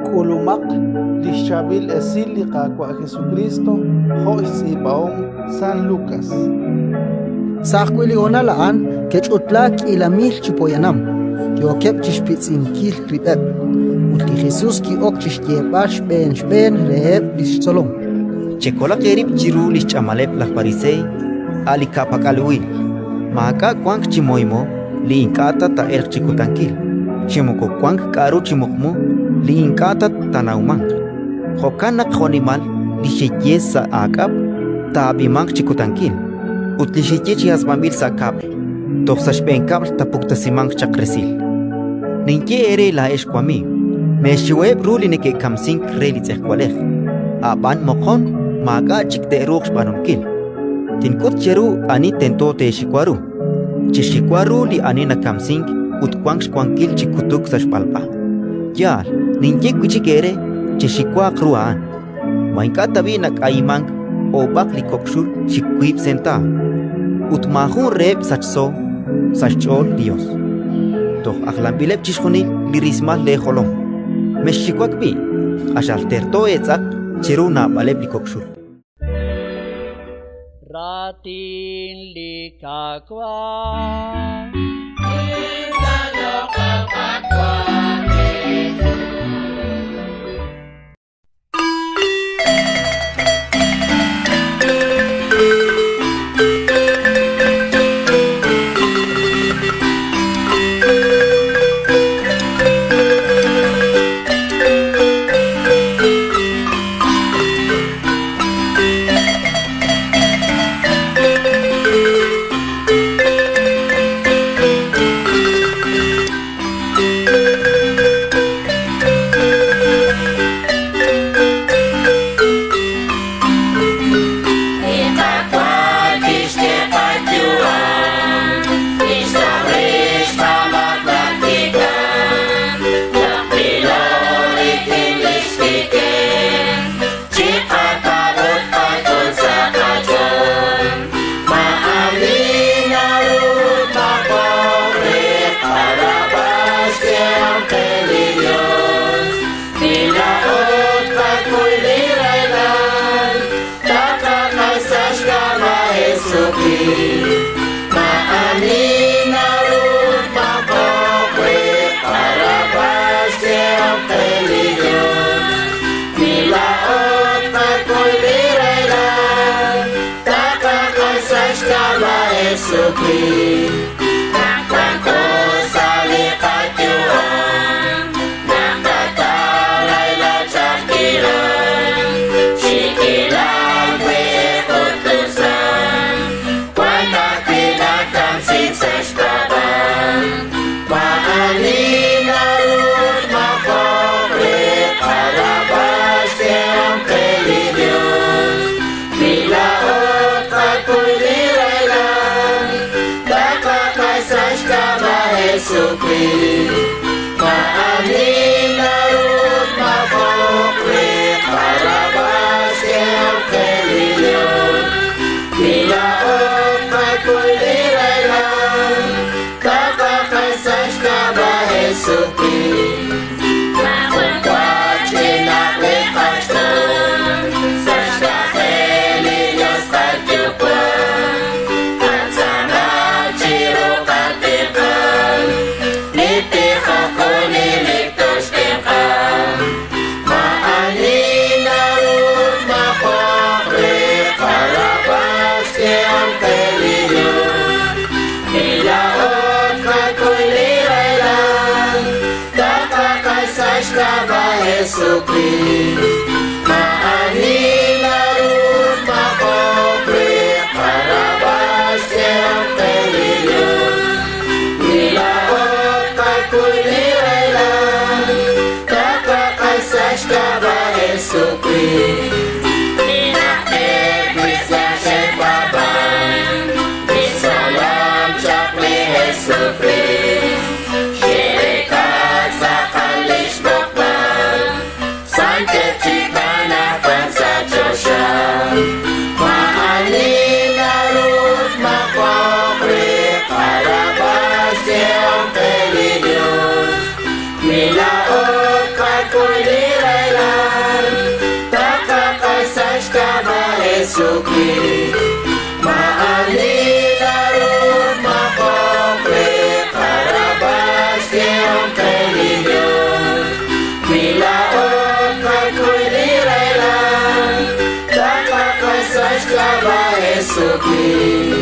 K'ulumaq li xChaab'il Esil li Qaawa' Jesukriist jo' xtz'iib'ahom San Lukas. Sa' ajwi' li honal a'an ke'ch'utlaak k'iila mil chi poyanam, yookeb' chi xpitz'inkil rib'eb'. Ut li Jesus ki'ok chi xyeeb'al xb'een xb'een reheb' li xtzolom: Chekolaq eerib' chiru li xch'amaleb' laj Pariseey, a' li ka'pak'al uhil. Maak'a' wank chi moymo li ink'a' ta taa'elq chi kutankil, chi moko wank k'aru chi muqmu li ink'a' ta taanawmanq. Jo'kan naq jo'nimal li xeye sa' aak'ab', taa'ab'imanq chi kutankil, ut li xeye chi hasb'anb'il sa' kab'l, toj sa' xb'een kab'l taapuktasimanq chaq resil. Ninye eere laa'ex wamiiw: meexiwaheb' ru li neke'kamsink re li tz'ejwalej, ab'an moqon maak'a' chik te'ruuq xb'aanunkil. Tink'ut cheru ani tento teexiwa ru: Chexiwa ru li ani nakamsink ut wank xwankil chi kutuk sa' xb'alb'a. Yaal, ninye wi' chik eere: chexiwaaq ru a'an. Ma ink'a' tab'i' nak'ayimank oob'aq li kok' xul chi wiib' sentaaw? Ut maajun reheb' sachso sa' xch'ool li Yos. Toj ajlanb'ileb' chixjunil li rismal leejolom. Mexxiwak b'i', q'axal terto eetz'aq chiru naab'aleb' li kok' xul. Raatin li Qaawa'. laa'o tqakuy li rahilal, taqaq'ax sa' xk'ab'a' Jesukriist. Maa'ani naru tmaq'oq re qarab'al xyehom qe li Yos. Wi laa'o tqakuy li rahilal, taqaq'ax sa' xk'ab'a' Jesukriist.